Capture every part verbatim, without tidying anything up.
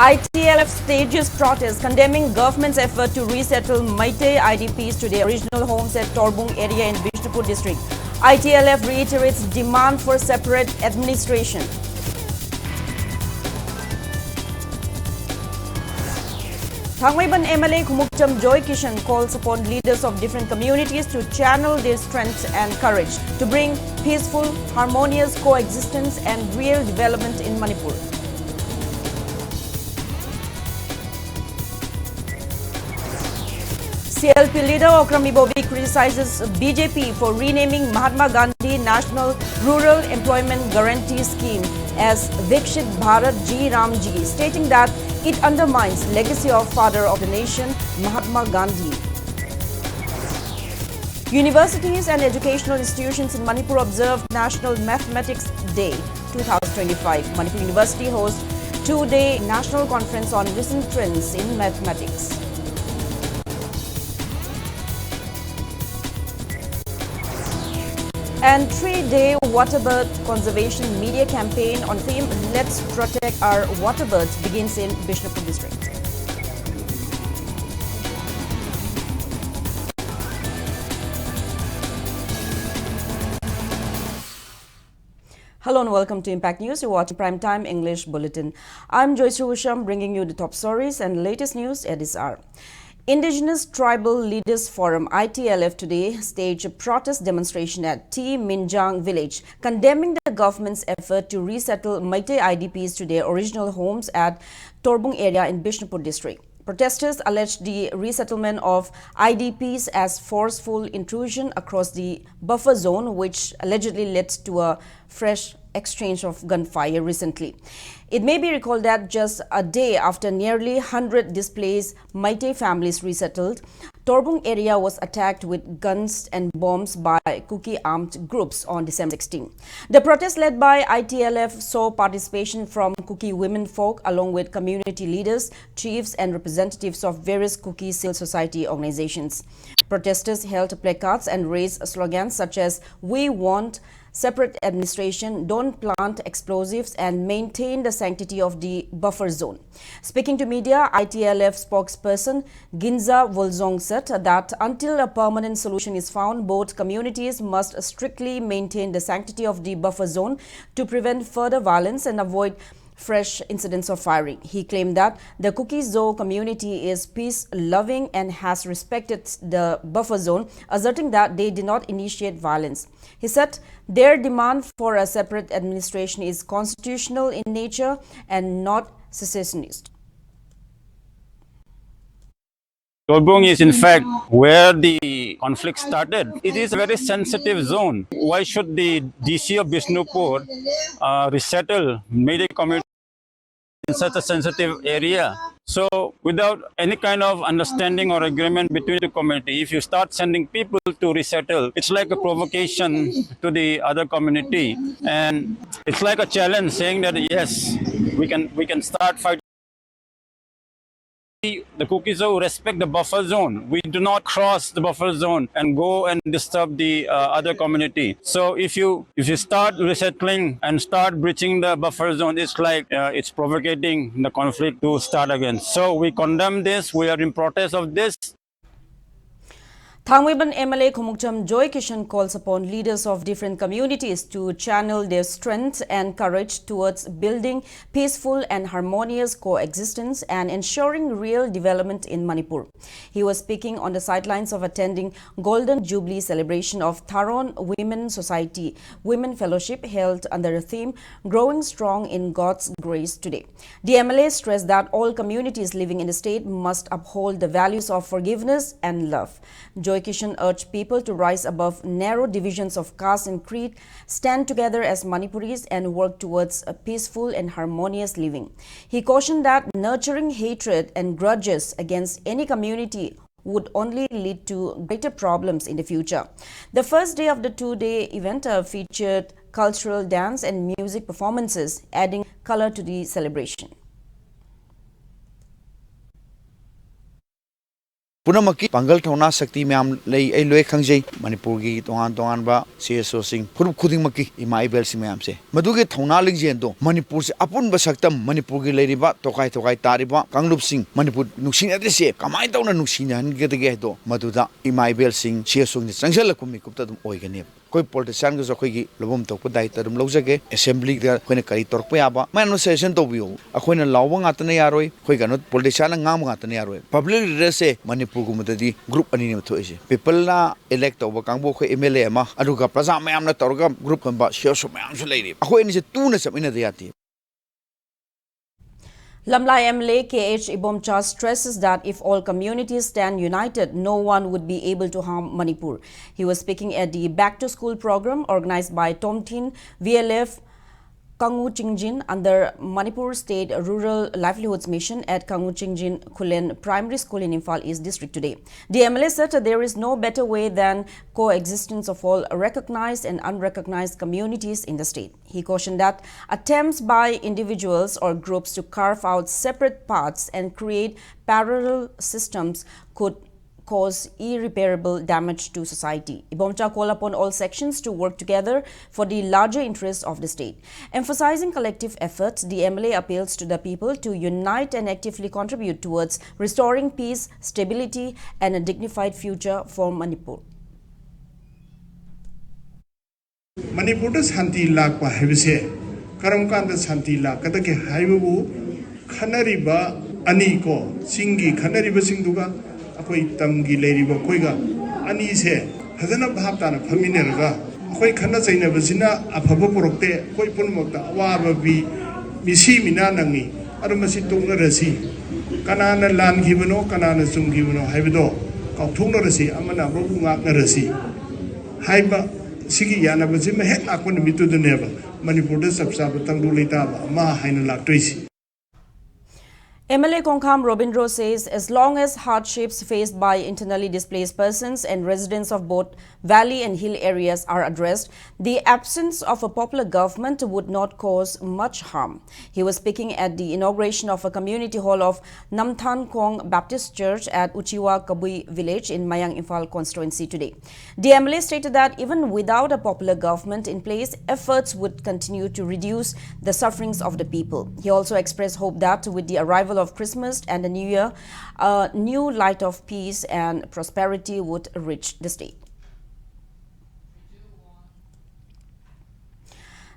I T L F stages protest condemning government's effort to resettle Meitei I D Ps to their original homes at Torbung area in Bishnupur district. I T L F reiterates demand for separate administration. Thangmeiban M L A Khumukcham Joy Kishan calls upon leaders of different communities to channel their strength and courage to bring peaceful, harmonious coexistence and real development in Manipur. C L P leader Okram Ibobi criticizes B J P for renaming Mahatma Gandhi National Rural Employment Guarantee Scheme as Viksit Bharat G Ram G, stating that it undermines legacy of father of the nation, Mahatma Gandhi. Universities and educational institutions in Manipur observe National Mathematics Day two thousand twenty-five. Manipur University hosts two-day national conference on recent trends in mathematics. And three-day waterbird conservation media campaign on theme Let's Protect Our Waterbirds begins in Bishnupur district. Hello and welcome to Impact News. You're watching Prime Time English Bulletin. I'm Joyce Rusham, bringing you the top stories and latest news at this hour. Indigenous Tribal Leaders Forum, I T L F, today staged a protest demonstration at T Minjang village, condemning the government's effort to resettle Meitei I D Ps to their original homes at Torbung area in Bishnupur district. Protesters alleged the resettlement of I D Ps as forceful intrusion across the buffer zone, which allegedly led to a fresh exchange of gunfire recently. It may be recalled that just a day after nearly hundred displaced Meitei families resettled, Torbung area was attacked with guns and bombs by Kuki armed groups on December sixteen. The protest led by I T L F saw participation from Kuki women folk along with community leaders, chiefs, and representatives of various Kuki civil society organizations. Protesters held placards and raised slogans such as "We want separate administration, don't plant explosives, and maintain the sanctity of the buffer zone. Speaking to media, I T L F spokesperson Ginza Wolzong said that until a permanent solution is found, both communities must strictly maintain the sanctity of the buffer zone to prevent further violence and avoid fresh incidents of firing. He claimed that the Kuki-Zo community is peace-loving and has respected the buffer zone, asserting that they did not initiate violence. He said their demand for a separate administration is constitutional in nature and not secessionist. Torbung is in fact where the conflict started. It is a very sensitive zone. Why should the D C of Bishnupur uh, resettle Meitei community in such a sensitive area? So, without any kind of understanding or agreement between the community, if you start sending people to resettle, it's like a provocation to the other community, and it's like a challenge saying that yes, we can we can start fighting. The Kuki-Zo respect the buffer zone. We do not cross the buffer zone and go and disturb the uh, other community. So if you if you start resettling and start breaching the buffer zone, it's like uh, it's provocating the conflict to start again. So we condemn this. We are in protest of this. Thangmeiban M L A Khumukcham Joy Kishan calls upon leaders of different communities to channel their strength and courage towards building peaceful and harmonious coexistence and ensuring real development in Manipur. He was speaking on the sidelines of attending Golden Jubilee celebration of Tharon Women Society Women Fellowship held under the theme Growing Strong in God's Grace today. The M L A stressed that all communities living in the state must uphold the values of forgiveness and love. Joy Kishan urged people to rise above narrow divisions of caste and creed, stand together as Manipuris, and work towards a peaceful and harmonious living. He cautioned that nurturing hatred and grudges against any community would only lead to greater problems in the future. The first day of the two-day event uh, featured cultural dance and music performances, adding color to the celebration. ꯄꯨꯝꯅꯃꯛꯀꯤ ꯄꯥꯡꯒꯜ ꯊꯧꯅꯥ ꯁꯛꯇꯤ ꯃꯌꯥꯝ ꯂꯩ, ꯑꯩ ꯂꯣꯏ ꯈꯪꯖꯩ꯫ ꯃꯅꯤꯄꯨꯔꯒꯤ ꯇꯣꯉꯥꯟ ꯇꯣꯉꯥꯟꯕ ꯁꯤ ꯑꯦꯁ ꯑꯣꯁꯤꯡ, ꯐꯨꯔꯨꯞ ꯈꯨꯗꯤꯡꯃꯛꯀꯤ ꯏꯃꯥ ꯏꯕꯦꯜꯁꯤꯡ ꯃꯌꯥꯝꯁꯦ, ꯃꯗꯨꯒꯤ ꯊꯧꯅꯥ ꯂꯤꯡꯖꯦꯜꯗꯣ ꯃꯅꯤꯄꯨꯔꯁꯦ ꯑꯄꯨꯟꯕ ꯁꯛꯇꯝ, ꯃꯅꯤꯄꯨꯔꯒꯤ ꯂꯩꯔꯤꯕ ꯇꯣꯈꯥꯏ ꯇꯣꯈꯥꯏ ꯇꯥꯔꯤꯕ ꯀꯥꯡꯂꯨꯞꯁꯤꯡ, ꯃꯅꯤꯄꯨꯔ ꯅꯨꯡꯁꯤꯅꯗ꯭ꯔꯤꯁꯦ ꯀꯃꯥꯏꯅ ꯇꯧꯅ ꯅꯨꯡꯁꯤꯅꯍꯟꯒꯗꯒꯦ ꯍꯥꯏꯗꯣ ꯃꯗꯨꯗ ꯏꯃꯥ ꯏꯕꯦꯜꯁꯤꯡ ꯁꯤ ꯑꯦꯁ ꯑꯣꯁꯤꯡꯁꯦ ꯆꯪꯁꯤꯜꯂꯛꯄ ꯃꯤꯀꯨꯞꯇ ꯑꯗꯨꯝ ꯑꯣꯏꯒꯅꯦꯕ꯫ ꯑꯩꯈꯣꯏ ꯄꯣꯂꯤꯇꯤꯁꯤꯌꯥꯟꯒꯁꯨ ꯑꯩꯈꯣꯏꯒꯤ ꯂꯧꯐꯝ ꯊꯣꯛꯄ ꯗꯥꯏꯇ ꯑꯗꯨꯝ ꯂꯧꯖꯒꯦ꯫ ꯑꯦꯁꯦꯝꯕ꯭ꯂꯤꯗ ꯑꯩꯈꯣꯏꯅ ꯀꯔꯤ ꯇꯧꯔꯛꯄ ꯌꯥꯕ ꯃꯌꯥꯝꯅ ꯁꯖꯦꯁꯟ ꯇꯧꯕꯤꯌꯨ꯫ ꯑꯩꯈꯣꯏꯅ ꯂꯥꯎꯕ ꯉꯥꯛꯇꯅ ꯌꯥꯔꯣꯏ, ꯑꯩꯈꯣꯏ ꯀꯩꯅꯣ ꯄꯣꯂꯤꯇꯤꯁꯤꯌꯥꯟꯅ ꯉꯥꯡꯕ ꯉꯥꯛꯇꯅ ꯌꯥꯔꯣꯏ꯫ ꯄꯕ꯭ꯂꯤꯛ ꯂꯤꯗꯔꯁꯦ ꯃꯅꯤꯄꯨꯔꯒꯨꯝꯕꯗꯗꯤ ꯒ꯭ꯔꯨꯞ ꯑꯅꯤꯅꯦꯕ ꯊꯣꯛꯏꯁꯦ꯫ ꯄꯤꯄꯜꯅ ꯏꯂꯦꯛ ꯇꯧꯕ ꯀꯥꯡꯕꯨ ꯑꯩꯈꯣꯏ ꯑꯦꯝ ꯑꯦꯜ ꯑꯦ ꯑꯃ, ꯑꯗꯨꯒ ꯄ꯭ꯔꯖꯥ ꯃꯌꯥꯝꯅ ꯇꯧꯔꯒ ꯒ꯭ꯔꯨꯞ ꯀꯨꯝꯕ ꯁꯤ ꯑꯦꯁ ꯑꯣ ꯃꯌꯥꯝꯁꯨ ꯂꯩꯔꯤ꯫ ꯑꯩꯈꯣꯏ ꯑꯅꯤꯁꯦ ꯇꯨꯅ ꯆꯠꯃꯤꯟꯅꯗ ꯌꯥꯗꯦ꯫ Lamla M L A K H Ibomcha stresses that if all communities stand united, no one would be able to harm Manipur. He was speaking at the Back to School program organized by Tomthin V L F Kangu Chingjin under Manipur State Rural Livelihoods Mission at Kangu Chingjin Khulen Primary School in Imphal East District today. The M L A said there is no better way than coexistence of all recognized and unrecognized communities in the state. He cautioned that attempts by individuals or groups to carve out separate paths and create parallel systems could cause irreparable damage to society. Ibomcha called upon all sections to work together for the larger interests of the state. Emphasizing collective efforts, the M L A appeals to the people to unite and actively contribute towards restoring peace, stability, and a dignified future for Manipur. ꯃꯅꯤꯄꯨꯔꯗ ꯁꯥꯟꯇꯤ ꯂꯥꯛꯄ ꯍꯥꯏꯕꯁꯦ ꯀꯔꯝ ꯀꯥꯟꯗ ꯁꯥꯟꯇꯤ ꯂꯥꯛꯀꯗꯒꯦ ꯍꯥꯏꯕꯕꯨ, ꯈꯟꯅꯔꯤꯕ ꯑꯅꯤ ꯀꯣ, ꯆꯤꯡꯒꯤ ꯈꯟꯅꯔꯤꯕꯁꯤꯡꯗꯨꯒ ꯑꯩꯈꯣꯏ ꯇꯝꯒꯤ ꯂꯩꯔꯤꯕ ꯑꯩꯈꯣꯏꯒ ꯑꯅꯤꯁꯦ ꯐꯖꯅ ꯚꯥꯞ ꯇꯥꯅ ꯐꯝꯃꯤꯟꯅꯔꯒ, ꯑꯩꯈꯣꯏ ꯈꯠꯅ ꯆꯩꯅꯕꯁꯤꯅ ꯑꯐꯕ ꯄꯨꯔꯛꯇꯦ, ꯑꯩꯈꯣꯏ ꯄꯨꯝꯅꯃꯛꯇ ꯑꯋꯥꯕ ꯄꯤ, ꯃꯤꯁꯤ ꯃꯤꯅꯥ ꯅꯪꯉꯤ꯫ ꯑꯗꯨ ꯃꯁꯤ ꯇꯣꯛꯅꯔꯁꯤ꯫ ꯀꯅꯥꯅ ꯂꯥꯟꯈꯤꯕꯅꯣ, ꯀꯅꯥꯅ ꯆꯨꯝꯈꯤꯕꯅꯣ ꯍꯥꯏꯕꯗꯣ ꯀꯥꯎꯊꯣꯛꯅꯔꯁꯤ, ꯑꯃꯅ ꯑꯃꯕꯨ ꯉꯥꯛꯅꯔꯁꯤ ꯍꯥꯏꯕ ꯁꯤꯒꯤ ꯌꯥꯅꯕꯁꯤꯃ ꯍꯦꯛ ꯂꯥꯛꯄ ꯅꯨꯃꯤꯠꯇꯨꯗꯅꯦꯕ ꯃꯅꯤꯄꯨꯔꯗ ꯆꯞ ꯆꯥꯕ ꯇꯪꯗꯨ ꯂꯩꯇꯥꯕ ꯑꯃ ꯍꯥꯏꯅ ꯂꯥꯛꯇꯣꯏꯁꯤ꯫ M L A Kongkham Robindro says as long as hardships faced by internally displaced persons and residents of both valley and hill areas are addressed, the absence of a popular government would not cause much harm. He was speaking at the inauguration of a community hall of Namthan Kong Baptist Church at Uchiwa Kabui village in Mayang Imphal constituency today. The M L A stated that even without a popular government in place, efforts would continue to reduce the sufferings of the people. He also expressed hope that with the arrival of Christmas and the New Year, a new light of peace and prosperity would reach the state.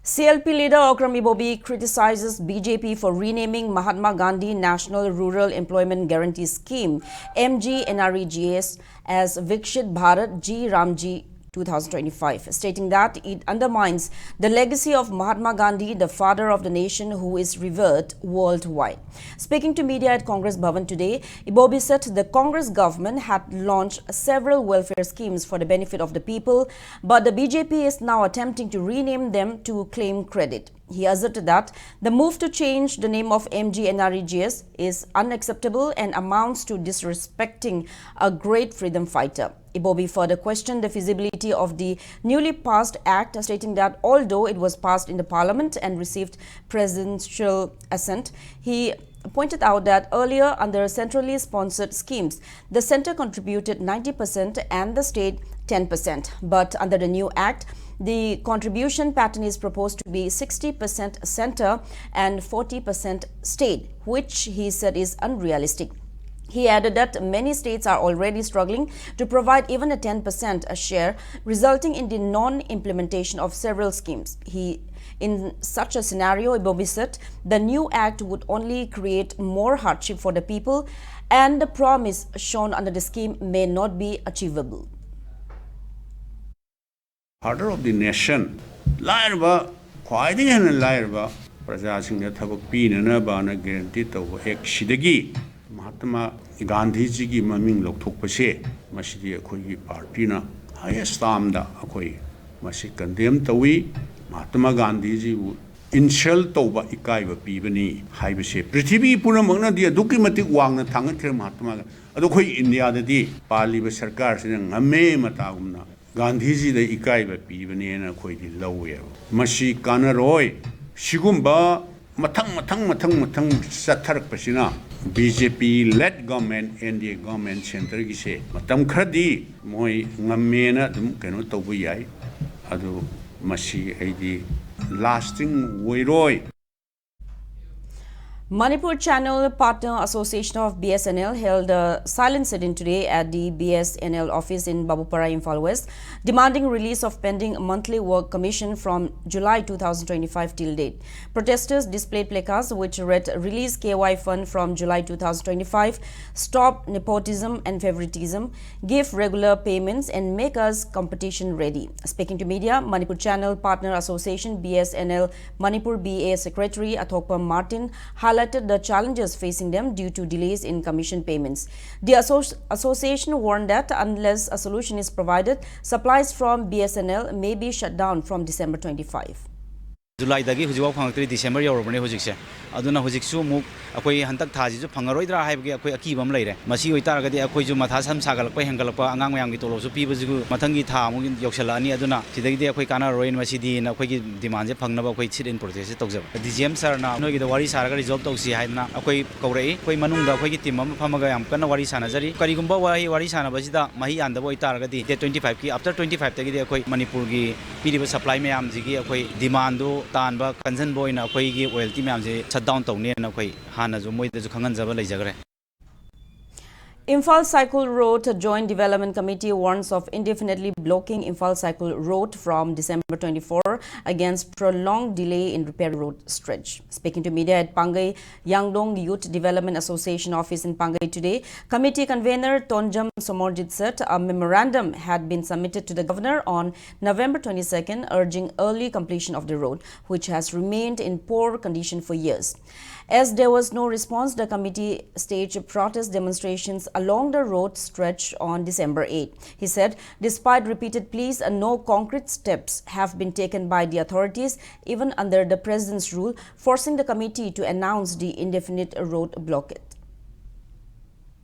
C L P leader Okram Ibobi criticizes B J P for renaming Mahatma Gandhi National Rural Employment Guarantee Scheme, M G N R E G S, as Viksit Bharat G Ramji two thousand twenty-five, stating that it undermines the legacy of Mahatma Gandhi, the father of the nation who is revered worldwide. Speaking to media at Congress Bhavan today, Ibobi said the Congress government had launched several welfare schemes for the benefit of the people, but the B J P is now attempting to rename them to claim credit. He asserted that the move to change the name of M G N R E G S is unacceptable and amounts to disrespecting a great freedom fighter. Ibobi further questioned the feasibility of the newly passed act, stating that although it was passed in the parliament and received presidential assent, he pointed out that earlier, under centrally sponsored schemes, the center contributed ninety percent and the state ten percent. But under the new act, the contribution pattern is proposed to be sixty percent center and forty percent state, which he said is unrealistic. He added that many states are already struggling to provide even a ten percent share, resulting in the non-implementation of several schemes. He, in such a scenario, Ibobi said, the new act would only create more hardship for the people, and the promise shown under the scheme may not be achievable. Father of the nation, ꯂꯥꯏꯔꯕ, ꯈ꯭ꯋꯥꯏꯗꯒꯤ ꯍꯦꯟꯅ ꯂꯥꯏꯔꯕ ꯄ꯭ꯔꯖꯥꯁꯤꯡꯗ ꯊꯕꯛ ꯄꯤꯅꯅꯕꯅ guarantee ꯇꯧꯕ ꯑꯦꯛꯁꯤꯗꯒꯤ ꯃꯍꯥꯇꯃꯥ ꯒꯥꯟꯙꯤꯖꯤꯒꯤ ꯃꯃꯤꯡ ꯂꯧꯊꯣꯛꯄꯁꯦ, ꯃꯁꯤꯗꯤ ꯑꯩꯈꯣꯏꯒꯤ ꯄꯥꯔꯇꯤꯅ ꯍꯥꯏꯌꯦꯁ ꯇꯥꯝꯗ ꯑꯩꯈꯣꯏ ꯃꯁꯤ ꯀꯟꯗꯦꯝ ꯇꯧꯏ꯫ ꯃꯍꯥꯇꯃꯥ ꯒꯥꯟꯙꯤꯖꯤꯕꯨ ꯏꯟꯁꯜ ꯇꯧꯕ, ꯏꯀꯥꯏꯕ ꯄꯤꯕꯅꯤ ꯍꯥꯏꯕꯁꯦ ꯄ꯭ꯔꯤꯊꯤꯕꯤ ꯄꯨꯝꯅꯃꯛꯅꯗꯤ ꯑꯗꯨꯛꯀꯤ ꯃꯇꯤꯛ ꯋꯥꯡꯅ ꯊꯥꯡꯒꯠꯈ꯭ꯔꯦ ꯃꯍꯥꯇꯃꯥ ꯒꯥꯟꯙꯤ꯫ ꯑꯗꯣ ꯑꯩꯈꯣꯏ ꯏꯟꯗꯤꯌꯥꯗꯗꯤ ꯄꯥꯜꯂꯤꯕ ꯁꯔꯀꯥꯔꯁꯤꯅ ꯉꯝꯃꯦ ꯃꯇꯥꯒꯨꯝꯅ ꯒꯥꯟꯙꯤꯖꯤꯗ ꯏꯀꯥꯏꯕ ꯄꯤꯕꯅꯦꯅ ꯑꯩꯈꯣꯏꯗꯤ ꯂꯧꯋꯦꯕ꯫ ꯃꯁꯤ ꯀꯥꯟꯅꯔꯣꯏ꯫ ꯁꯤꯒꯨꯝꯕ ꯃꯊꯪ ꯃꯊꯪ ꯃꯊꯪ ꯃꯊꯪ ꯆꯠꯊꯔꯛꯄꯁꯤꯅ ꯕꯤ ꯖꯦ ꯄꯤ ꯂꯦꯗ ꯒꯚꯔꯟꯃꯦꯟꯠ, ꯑꯦꯟ ꯗꯤ ꯑꯦ ꯒꯚꯔꯟꯃꯦꯟꯠ ꯁꯦꯟꯇꯔꯒꯤꯁꯦ ꯃꯇꯝ ꯈꯔꯗꯤ ꯃꯣꯏ ꯉꯝꯃꯦꯅ ꯑꯗꯨꯝ ꯀꯩꯅꯣ ꯇꯧꯕ ꯌꯥꯏ꯫ ꯑꯗꯨ ꯃꯁꯤ ꯑꯩꯗꯤ lasting ꯑꯣꯏꯔꯣꯏ꯫ Manipur Channel Partner Association of B S N L held a silent sit-in today at the B S N L office in Babupara, Imphal West, demanding release of pending monthly work commission from July two thousand twenty-five till date. Protesters displayed placards which read, "Release K Y fund from July two thousand twenty-five, stop nepotism and favoritism, give regular payments and make us competition ready." Speaking to media, Manipur Channel Partner Association, B S N L, Manipur B A Secretary Athokpa Martin highlighted the challenges facing them due to delays in commission payments. The associ- association warned that unless a solution is provided, supplies from B S N L may be shut down from December twenty-five. ꯖꯨꯂꯥꯏꯗꯒꯤ ꯍꯧꯖꯤꯛꯐꯥꯎ ꯐꯪꯉꯛꯇ꯭ꯔꯤ꯫ December ꯌꯧꯔꯕꯅꯦ ꯍꯧꯖꯤꯛꯁꯦ꯫ ꯑꯗꯨꯅ ꯍꯧꯖꯤꯛꯁꯨ ꯑꯃꯨꯛ ꯑꯩꯈꯣꯏ ꯍꯟꯗꯛ ꯊꯥꯁꯤꯁꯨ ꯐꯪꯉꯔꯣꯏꯗ꯭ꯔꯥ ꯍꯥꯏꯕꯒꯤ ꯑꯩꯈꯣꯏ ꯑꯀꯤꯕ ꯑꯃ ꯂꯩꯔꯦ꯫ ꯃꯁꯤ ꯑꯣꯏꯇꯥꯔꯒꯗꯤ ꯑꯩꯈꯣꯏꯁꯨ ꯃꯊꯥ ꯁꯝ ꯁꯥꯒꯠꯂꯛꯄ ꯍꯦꯟꯒꯠꯂꯛꯄ, ꯑꯉꯥꯡ ꯃꯌꯥꯝꯒꯤ ꯇꯣꯂꯣꯞꯁꯨ ꯄꯤꯕꯁꯤꯁꯨ ꯃꯊꯪꯒꯤ ꯊꯥ ꯑꯃꯨꯛ ꯌꯧꯁꯜꯂꯛꯑꯅꯤ꯫ ꯑꯗꯨꯅ ꯁꯤꯗꯒꯤꯗꯤ ꯑꯩꯈꯣꯏ ꯀꯥꯟꯅꯔꯔꯣꯏꯅ ꯃꯁꯤꯗꯤꯅ ꯑꯩꯈꯣꯏꯒꯤ ꯗꯤꯃꯥꯟꯁꯦ ꯐꯪꯅꯕ ꯑꯩꯈꯣꯏ ꯁꯤꯠ ꯏꯟ ꯄ꯭ꯔꯣꯇꯦꯁꯁꯦ ꯇꯧꯖꯕ꯫ ꯗꯤ ꯖꯤ ꯑꯦꯝ ꯁꯥꯔꯅ ꯅꯣꯏꯒꯤꯗ ꯋꯥꯔꯤ ꯁꯥꯔꯒ ꯔꯤꯖꯣꯜꯕ ꯇꯧꯁꯤ ꯍꯥꯏꯗꯅ ꯑꯩꯈꯣꯏ ꯀꯧꯔꯛꯏ꯫ ꯑꯩꯈꯣꯏ ꯃꯅꯨꯡꯗ ꯑꯩꯈꯣꯏꯒꯤ ꯇꯤꯝ ꯑꯃ ꯐꯝꯃꯒ ꯌꯥꯝ ꯀꯟꯅ ꯋꯥꯔꯤ ꯁꯥꯟꯅꯖꯔꯤ꯫ ꯀꯔꯤꯒꯨꯝꯕ ꯋꯥꯔꯤ ꯋꯥꯔꯤ ꯁꯥꯟꯅꯕꯁꯤꯗ ꯃꯍꯩ ꯌꯥꯟꯗꯕ ꯑꯣꯏꯇꯥꯔꯒꯗꯤ ꯗꯦꯠ ꯇ꯭ꯋꯦꯟꯇꯤ ꯐꯥꯏꯚꯀꯤ, ꯑꯥꯐꯇꯔ ꯇ꯭ꯋꯦꯟꯇꯤ ꯐꯥꯏꯚꯇꯒꯤꯗꯤ ꯑꯩꯈꯣꯏ ꯃꯅꯤꯄꯨꯔꯒꯤ ꯄꯤꯔꯤꯕ ꯁꯄ꯭ꯂꯥꯏ ꯃꯌꯥꯝꯁꯤꯒꯤ ꯑꯩꯈꯣꯏ ꯗꯤꯃꯥꯟꯗꯨ ꯇꯥꯟꯕ ꯀꯟꯖꯟꯕ ꯑꯣꯏꯅ ꯑꯩꯈꯣꯏꯒꯤ ꯑꯣꯏꯜꯇꯤ ꯃꯌꯥꯝꯁꯦ ꯁꯠ ꯗꯥꯎꯟ ꯇꯧꯅꯦꯅ ꯑꯩꯈꯣꯏ ꯍꯥꯟꯅꯁꯨ ꯃꯣꯏꯗꯁꯨ ꯈꯪꯍꯟꯖꯕ ꯂꯩꯖꯈ꯭ꯔꯦ꯫ Imphal Saikul Road Joint Development Committee warns of indefinitely blocking Imphal Saikul Road from December twenty-four against prolonged delay in repair road stretch. Speaking to media at Pangai Yangdong Youth Development Association office in Pangai today, committee convener Tonjam Somorjit said a memorandum had been submitted to the governor on November twenty-second urging early completion of the road, which has remained in poor condition for years. As there was no response, the committee staged protest demonstrations along the road stretch on December eighth. He said, despite repeated pleas, uh, no concrete steps have been taken by the authorities, even under the president's rule, forcing the committee to announce the indefinite road blockade.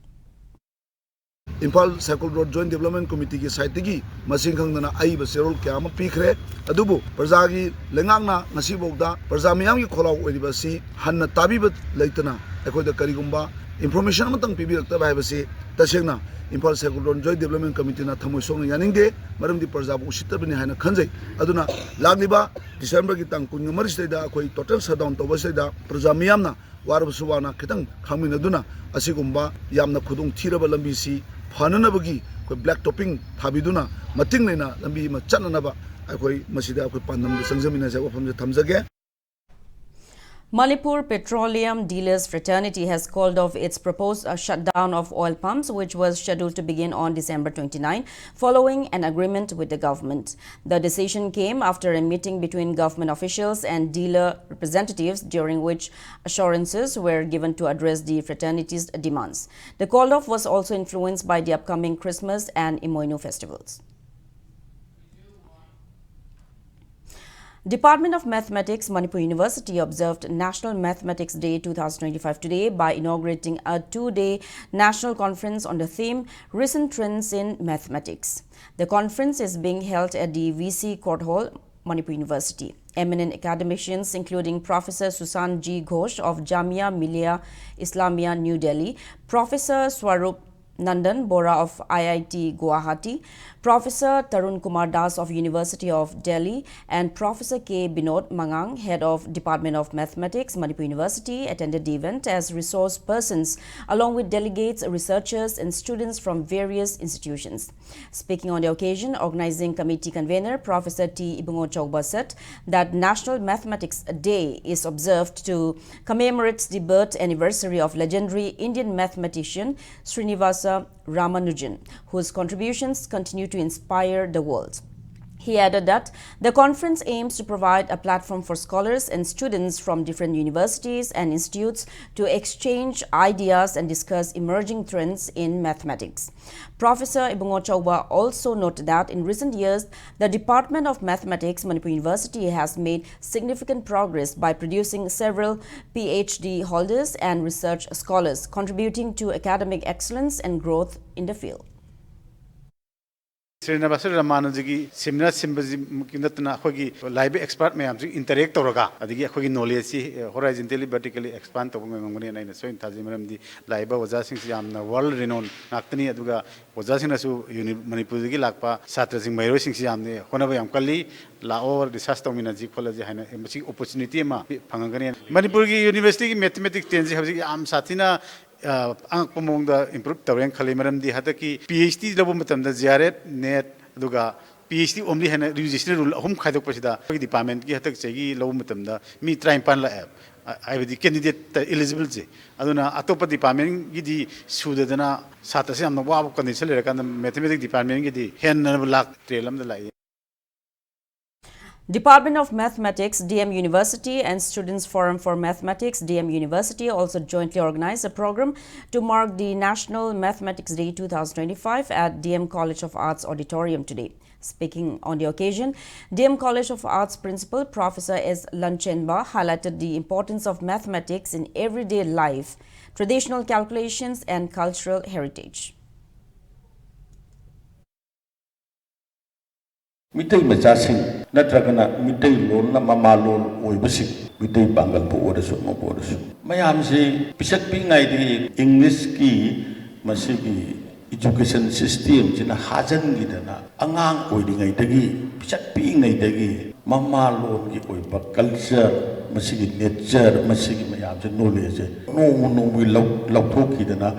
Imphal cycle road joint development ꯀꯃꯤꯇꯤꯒꯤ ꯁꯥꯏꯠꯇꯒꯤ ꯃꯁꯤꯡ ꯈꯪꯗꯅ ꯑꯏꯕ ꯆꯦꯔꯣꯜ ꯀꯌꯥ ꯑꯃ ꯄꯤꯈ꯭ꯔꯦ꯫ ꯑꯗꯨꯕꯨ ꯄ꯭ꯔꯖꯥꯒꯤ ꯂꯩꯉꯥꯛꯅ ꯉꯁꯤꯐꯥꯎꯗ ꯄ꯭ꯔꯖꯥ ꯃꯤꯌꯥꯝꯒꯤ ꯈꯣꯜꯂꯥꯎ ꯑꯣꯏꯔꯤꯕ ꯑꯁꯤ ꯍꯟꯅ ꯇꯥꯕꯤꯕ ꯂꯩꯇꯅ ꯑꯩꯈꯣꯏꯗ ꯀꯔꯤꯒꯨꯝꯕ ꯏꯟꯐꯣꯔꯃꯦꯁꯟ ꯑꯃꯇꯪ ꯄꯤꯕꯤꯔꯛꯇꯕ ꯍꯥꯏꯕꯁꯤ ꯇꯁꯦꯡꯅ Imphal cycle road joint development ꯀꯃꯤꯇꯤꯅ ꯊꯃꯣꯏ ꯁꯣꯛꯅ ꯌꯥꯅꯤꯡꯗꯦ꯫ ꯃꯔꯝꯗꯤ ꯄ꯭ꯔꯖꯥꯕꯨ ꯎꯁꯤꯠꯇꯕꯅꯤ ꯍꯥꯏꯅ ꯈꯟꯖꯩ꯫ ꯑꯗꯨꯅ ꯂꯥꯛꯂꯤꯕ ꯗꯤꯁꯦꯝꯕꯔꯒꯤ ꯇꯥꯡ ꯀꯨꯟꯒ ꯃꯔꯤꯁꯤꯗꯩꯗ ꯑꯩꯈꯣꯏ ꯇꯣꯇꯦꯜ ꯁꯠꯗꯥꯎꯟ ꯇꯧꯕꯁꯤꯗꯩꯗ ꯄ꯭ꯔꯖꯥ ꯃꯤꯌꯥꯝꯅ ꯋꯥꯔꯕꯁꯨ ꯋꯥꯅ ꯈꯤꯇꯪ ꯈꯥꯡꯃꯤꯟꯅꯗꯨꯅ ꯑꯁꯤꯒꯨꯝꯕ ꯌꯥꯝꯅ ꯈꯨꯗꯣꯡ ꯊꯤꯔꯕ ꯂꯝꯕꯤꯁꯤ ꯐꯅꯅꯕꯒꯤ ꯑꯩꯈꯣꯏ ꯕ꯭ꯂꯦꯛ ꯇꯣꯞꯄꯤꯡ ꯊꯥꯕꯤꯗꯨꯅ ꯃꯇꯤꯡ ꯂꯩꯅ ꯂꯝꯕꯤ ꯑꯃ ꯆꯠꯅꯅꯕ ꯑꯩꯈꯣꯏ ꯃꯁꯤꯗ ꯑꯩꯈꯣꯏ ꯄꯥꯟꯗꯝꯗ ꯆꯪꯖꯃꯤꯟꯅꯁꯦ ꯋꯥꯐꯝꯁꯦ ꯊꯝꯖꯒꯦ꯫ Manipur Petroleum Dealers Fraternity has called off its proposed uh, shutdown of oil pumps, which was scheduled to begin on December twenty-nine, following an agreement with the government. The decision came after a meeting between government officials and dealer representatives, during which assurances were given to address the fraternity's demands. The call off was also influenced by the upcoming Christmas and Imoinu festivals. Department of Mathematics, Manipur University observed National Mathematics Day two thousand twenty-five today by inaugurating a two-day national conference on the theme Recent Trends in Mathematics. The conference is being held at the V C Court Hall, Manipur University. Eminent academicians including Professor Susan G Ghosh of Jamia Millia Islamia, New Delhi, Professor Swarup Nandan Bora of I I T Guwahati, Professor Tarun Kumar Das of University of Delhi, and Professor K Binod Mangang, Head of Department of Mathematics, Manipur University, attended the event as resource persons, along with delegates, researchers, and students from various institutions. Speaking on the occasion, organizing committee convener Professor T Ibungo Chogba said that National Mathematics Day is observed to commemorate the birth anniversary of legendary Indian mathematician Srinivasa Ramanujan, whose contributions continue to inspire the world. He added that the conference aims to provide a platform for scholars and students from different universities and institutes to exchange ideas and discuss emerging trends in mathematics. Professor Ibungo Chauba also noted that in recent years, the Department of Mathematics, Manipur University, has made significant progress by producing several P H D holders and research scholars, contributing to academic excellence and growth in the field. Srinivas ꯔꯃꯥꯅꯨꯖꯒꯤ seminar ꯁꯤꯟꯕꯁꯤꯃꯛꯀꯤ ꯅꯠꯇꯅ ꯑꯩꯈꯣꯏꯒꯤ ꯂꯥꯛꯏꯕ expert ꯃꯌꯥꯝꯁꯤ interact ꯇꯧꯔꯒ ꯑꯗꯒꯤ ꯑꯩꯈꯣꯏꯒꯤ ꯅꯣꯂꯦꯖꯁꯤ ꯍꯣꯔꯥꯏꯖꯟꯇꯦꯂꯤ ꯚꯔꯇꯤꯀꯦꯂꯤ expand ꯇꯧꯕ ꯉꯝꯒꯅꯦꯅ ꯑꯩꯅ ꯁꯣꯏꯅ ꯊꯥꯖꯩ꯫ ꯃꯔꯝꯗꯤ ꯂꯥꯛꯏꯕ ꯑꯣꯖꯥꯁꯤꯡꯁꯤ ꯌꯥꯝꯅ ꯋꯥꯔꯜ ꯔꯤꯅꯣꯟ ꯉꯥꯛꯇꯅꯤ꯫ ꯑꯗꯨꯒ ꯑꯣꯖꯥꯁꯤꯡꯅꯁꯨ ꯌꯨꯅꯤ ꯃꯅꯤꯄꯨꯔꯗꯒꯤ ꯂꯥꯛꯄ ꯁꯥꯇ꯭ꯔꯁꯤꯡ ꯃꯍꯩꯔꯣꯏꯁꯤꯡꯁꯤ ꯌꯥꯝꯅ ꯍꯣꯠꯅꯕ ꯌꯥꯝ ꯀꯜꯂꯤ꯫ ꯂꯥꯛꯑꯣ, ꯔꯤꯁꯥꯔꯁ ꯇꯧꯃꯤꯟꯅꯁꯤ ꯈꯣꯠꯂꯁꯤ ꯍꯥꯏꯅ ꯃꯁꯤꯒꯤ ꯑꯣꯄꯣꯔꯆꯨꯅꯤꯇꯤ ꯑꯃ ꯐꯪꯉꯒꯅꯤ꯫ ꯃꯅꯤꯄꯨꯔꯒꯤ ꯌꯨꯅꯤꯚꯔꯁꯤꯇꯤꯒꯤ ꯃꯦꯊꯃꯦꯇꯤꯛꯁ ꯇꯦꯟꯁꯤ ꯍꯧꯖꯤꯛ ꯌꯥꯝ ꯁꯥꯊꯤꯅ ꯑꯉꯛꯄ ꯃꯑꯣꯡꯗ ꯏꯝꯄ꯭ꯔꯨꯞ ꯇꯧꯔꯦꯅ ꯈꯜꯂꯤ꯫ ꯃꯔꯝꯗꯤ ꯍꯟꯗꯛꯀꯤ ꯄꯤ ꯑꯩꯆ ꯗꯤ ꯂꯧꯕ ꯃꯇꯝꯗ ꯖꯤ ꯑꯥꯔ ꯑꯦꯐ, ꯅꯦꯠ, ꯑꯗꯨꯒ ꯄꯤ ꯑꯩꯆ ꯗꯤ ꯑꯣꯟꯂꯤ ꯍꯥꯏꯅ ꯌꯨ ꯖꯤ ꯁꯤꯅ ꯔꯨꯜ ꯑꯍꯨꯝ ꯈꯥꯏꯗꯣꯛꯄꯁꯤꯗ ꯑꯩꯈꯣꯏꯒꯤ ꯗꯤꯄꯥꯔꯠꯃꯦꯟꯠꯀꯤ ꯍꯟꯗꯛ ꯆꯍꯤꯒꯤ ꯂꯧꯕ ꯃꯇꯝꯗ ꯃꯤ ꯇꯔꯥꯅꯤꯄꯥꯟ ꯂꯥꯛꯑꯦꯕ꯫ ꯍꯥꯏꯕꯗꯤ ꯀꯦꯟꯗꯤꯗꯦꯠꯇ ꯏꯂꯤꯖꯤꯕꯜꯁꯦ꯫ ꯑꯗꯨꯅ ꯑꯇꯣꯞꯄ ꯗꯤꯄꯥꯔꯠꯃꯦꯟꯒꯤꯗꯤ ꯁꯨꯗꯗꯅ ꯁꯥꯇ꯭ꯔꯁꯦ ꯌꯥꯝꯅ ꯋꯥꯕ ꯀꯟꯗꯤꯁꯟ ꯂꯩꯔꯀꯥꯟꯗ ꯃꯦꯊꯃꯦꯇꯤꯛꯁ ꯗꯤꯄꯥꯔꯠꯃꯦꯟꯒꯤꯗꯤ ꯍꯦꯟꯅ ꯂꯥꯛ ꯇꯔꯦꯠ ꯑꯃꯗ ꯂꯥꯛꯏ꯫ Department of Mathematics, D M University, and Students Forum for Mathematics, D M University, also jointly organized a program to mark the National Mathematics Day two thousand twenty-five at D M College of Arts Auditorium today. Speaking on the occasion, D M College of Arts Principal Professor S Lanchenba highlighted the importance of mathematics in everyday life, traditional calculations, and cultural heritage. Meitei ꯃꯆꯥꯁꯤꯡ ꯅꯠꯇ꯭ꯔꯒꯅ ꯃꯤꯇꯩ ꯂꯣꯟꯅ ꯃꯃꯥ ꯂꯣꯟ ꯑꯣꯏꯕꯁꯤꯡ, ꯃꯤꯇꯩ ꯄꯥꯡꯒꯜꯕꯨ ꯑꯣꯏꯔꯁꯨ ꯑꯃꯕꯨ ꯑꯣꯏꯔꯁꯨ, ꯃꯌꯥꯝꯁꯤ ꯄꯤꯁꯛ ꯄꯤꯛꯏꯉꯩꯗꯒꯤ ꯏꯪꯂꯤꯁꯀꯤ ꯃꯁꯤꯒꯤ ꯏꯖꯨꯀꯦꯁꯟ ꯁꯤꯁꯇꯦꯝꯁꯤꯅ ꯍꯥꯖꯟꯈꯤꯗꯅ, ꯑꯉꯥꯡ ꯑꯣꯏꯔꯤꯉꯩꯗꯒꯤ, ꯄꯤꯁꯛ ꯄꯤꯛꯏꯉꯩꯗꯒꯤ ꯃꯃꯥ ꯂꯣꯟꯒꯤ ꯑꯣꯏꯕ ꯀꯜꯆꯔ, ꯃꯁꯤꯒꯤ ꯅꯦꯆꯔ, ꯃꯁꯤꯒꯤ ꯃꯌꯥꯝꯁꯦ, ꯅꯣꯂꯦꯖꯁꯦ ꯅꯣꯡꯃ ꯅꯣꯡꯃꯒꯤ ꯂꯧ-, ꯂꯧꯊꯣꯛꯈꯤꯗꯅ,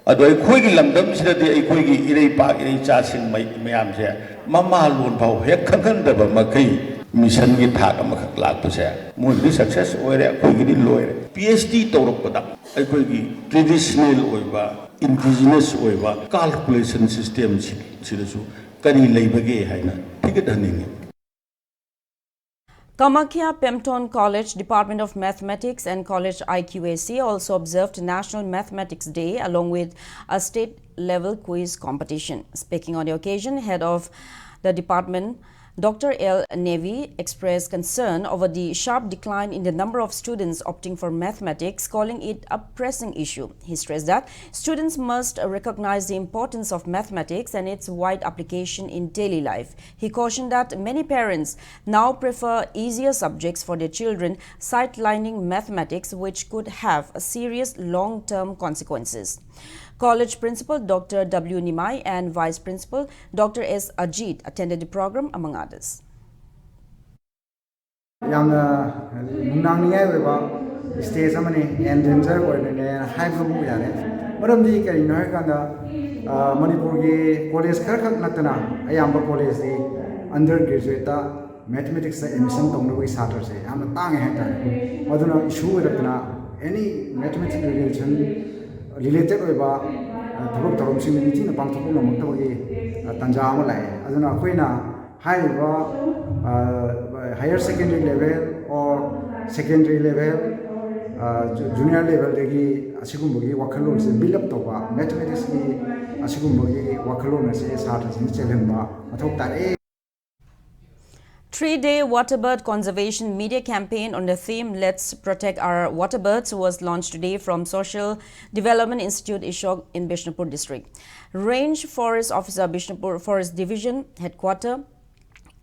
ꯑꯗꯣ ꯑꯩꯈꯣꯏꯒꯤ ꯂꯝꯗꯝꯁꯤꯗꯗꯤ ꯑꯩꯈꯣꯏꯒꯤ ꯏꯔꯩꯄꯥꯛ ꯏꯔꯩꯆꯥꯁꯤꯡ ꯃꯩ-, ꯃꯌꯥꯝꯁꯦ ꯃꯃꯥ ꯂꯣꯟ ꯐꯥꯎ ꯍꯦꯛ ꯈꯪꯍꯟꯗꯕ ꯃꯈꯩ ꯃꯤꯁꯟꯒꯤ ꯊꯥꯛ ꯑꯃꯈꯛ ꯂꯥꯛꯄꯁꯦ ꯃꯣꯏꯒꯤꯗꯤ ꯁꯛꯁꯦꯁ ꯑꯣꯏꯔꯦ, ꯑꯩꯈꯣꯏꯒꯤꯗꯤ ꯂꯣꯏꯔꯦ꯫ ꯄꯤ ꯑꯩꯆ ꯗꯤ ꯇꯧꯔꯛꯄꯗ ꯑꯩꯈꯣꯏꯒꯤ ꯇ꯭ꯔꯦꯗꯤꯁꯅꯦꯜ ꯑꯣꯏꯕ, ꯏꯟꯗꯤꯖꯤꯅꯁ ꯑꯣꯏꯕ ꯀꯥꯜꯀꯨꯂꯦꯁꯟ ꯁꯤꯁꯇꯦꯝꯁꯤ, ꯁꯤꯗꯁꯨ ꯀꯔꯤ ꯂꯩꯕꯒꯦ ꯍꯥꯏꯅ ꯊꯤꯒꯠꯍꯟꯅꯤꯡꯉꯤ꯫ Kamakhya Pemton College Department of Mathematics and College I Q A C also observed National Mathematics Day along with a state level quiz competition. Speaking on the occasion, head of the department, Doctor L Nevi expressed concern over the sharp decline in the number of students opting for mathematics, calling it a pressing issue. He stressed that students must recognize the importance of mathematics and its wide application in daily life. He cautioned that many parents now prefer easier subjects for their children, sidelining mathematics, which could have serious long-term consequences. College Principal Doctor W Nimai and Vice Principal Doctor S Ajit attended the program, among others. ꯌꯥꯝꯅ ꯅꯨꯡꯅꯥꯡꯅꯤꯡꯉꯥꯏ ꯑꯣꯏꯕ stage ꯑꯃꯅꯤ, and danger ꯑꯣꯏꯕꯅꯦꯅ ꯍꯥꯏꯕꯕꯨ ꯌꯥꯔꯦ꯫ ꯃꯔꯝꯗꯤ ꯀꯔꯤꯅꯣ ꯍꯥꯏꯔꯀꯥꯟꯗ, ꯑ, ꯃꯅꯤꯄꯨꯔꯒꯤ ꯀꯣꯂꯦꯖ ꯈꯔꯈꯛ ꯅꯠꯇꯅ ꯑꯌꯥꯝꯕ ꯀꯣꯂꯦꯖꯇꯤ ꯑꯟꯗꯔ ꯒ꯭ꯔꯦꯖꯨꯋꯦꯠꯇ ꯃꯦꯊꯃꯦꯇꯤꯛꯁꯇ ꯑꯦꯗꯃꯤꯁꯟ ꯇꯧꯅꯕꯒꯤ ꯁꯥꯇ꯭ꯔꯁꯦ ꯌꯥꯝꯅ ꯇꯥꯡꯉꯦ ꯍꯥꯏꯇꯥꯔꯦ꯫ ꯃꯗꯨꯅ ꯏꯁꯨ ꯑꯣꯏꯔꯛꯇꯅ ꯑꯦꯅꯤ ꯃꯦꯊꯃꯦꯇꯤꯛꯁ ꯔꯤꯂꯦꯁꯟ, ꯔꯤꯂꯦꯇꯦꯠ ꯑꯣꯏꯕ, ꯑ, ꯊꯕꯛ ꯊꯧꯔꯝꯁꯤꯡ ꯅꯤꯡꯊꯤꯅ ꯄꯥꯡꯊꯣꯛꯄ ꯉꯝꯃꯛꯇꯕꯒꯤ, ꯑ, ꯇꯥꯟꯖꯥ ꯑꯃ ꯂꯥꯛꯑꯦ꯫ ꯑꯗꯨꯅ ꯑꯩꯈꯣꯏꯅ ꯍꯥꯏꯔꯤꯕ, ꯑ, higher secondary level or secondary level, ꯑ, ju-, junior levelꯗꯒꯤ ꯑꯁꯤꯒꯨꯝꯕꯒꯤ ꯋꯥꯈꯜꯂꯣꯟꯁꯦ build up ꯇꯧꯕ, ꯃꯦꯊꯃꯦꯇꯤꯛꯁꯀꯤ ꯑꯁꯤꯒꯨꯝꯕꯒꯤ ꯋꯥꯈꯜꯂꯣꯟ ꯑꯁꯦ ꯁꯥꯇ꯭ꯔꯁꯤꯡꯗ ꯆꯦꯜꯍꯟꯕ ꯃꯊꯧ ꯇꯥꯔꯛꯑꯦ꯫ Three-day waterbird conservation media campaign on the theme Let's Protect Our Waterbirds was launched today from Social Development Institute Ishok in Bishnupur district. Range Forest Officer, Bishnupur Forest Division Headquarter,